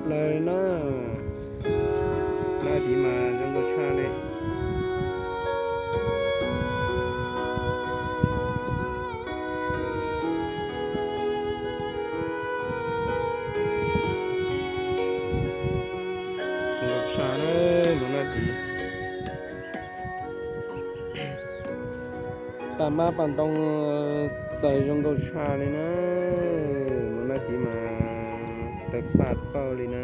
Lawm na, no tiv mas zoo nkauj tshaj li. Zoo nkauj tshaj na, mus no tiv. Paj mab paj ntoo taws zoo nkauj tshaj li na, mus no tiv mas taws paj pauj li na.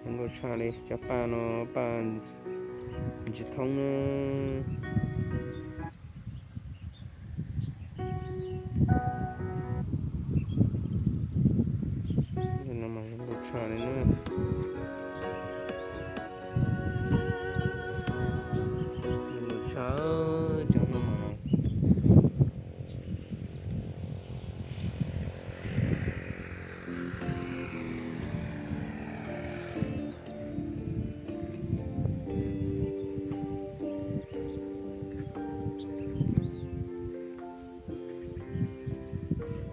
Zoo nkauj tshaj li, cov paj no paj ntsis thoob na. Zoo nkauj tshaj li na. Zoo nkauj tshaj cov no mas.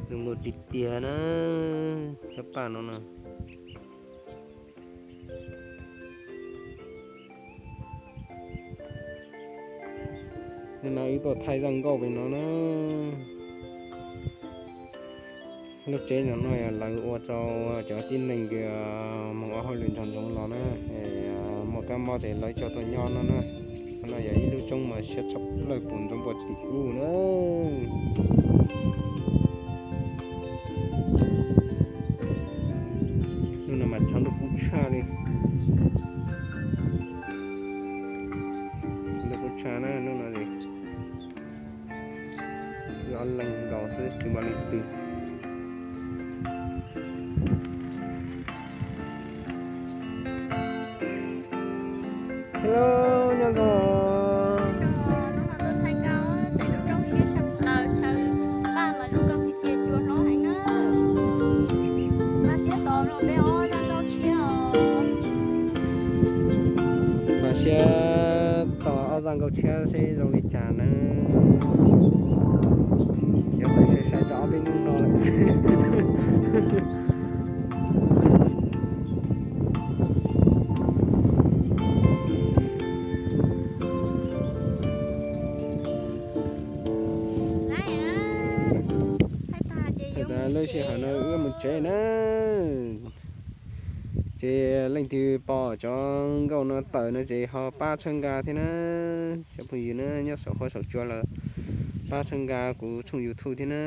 Zoo nkauj tiag tiag na, cov paj no na. Hnub no wb tuaj thaij zaj nkauj pem no na. Lub tsev no no yog lawv ua rau cov tib neeg kws moog ua hauj lwm nrog ntsoov los na, muaj kab mob ces lawv coj tuaj nyob no na. No yog ib lub roob mas siab tshaj plaws puv ntxoov puag tim ub na. Hnub no mas tshav ntuj kub tshaj li. Ntuj kub tshaj na hnub no es. Wb ob leeg nkaus xwb tsis muaj leej twg. Hello, nyob zoo. Mam siab tos ob zaj nkauj tshiab seb zoo li cas na. Yuav tawm sai sai rau ob peb hnub no lawm xwb. Thaum tas lub sij hawm no wb mus tsev na. Ces leej twg pom cov nkauj no tawm no ces ho pab txhawb nqa thiab na. Cov phooj ywg na nyob saum huab saum cua los pab txhawb nqa kuv tshooj YouTube thiab na.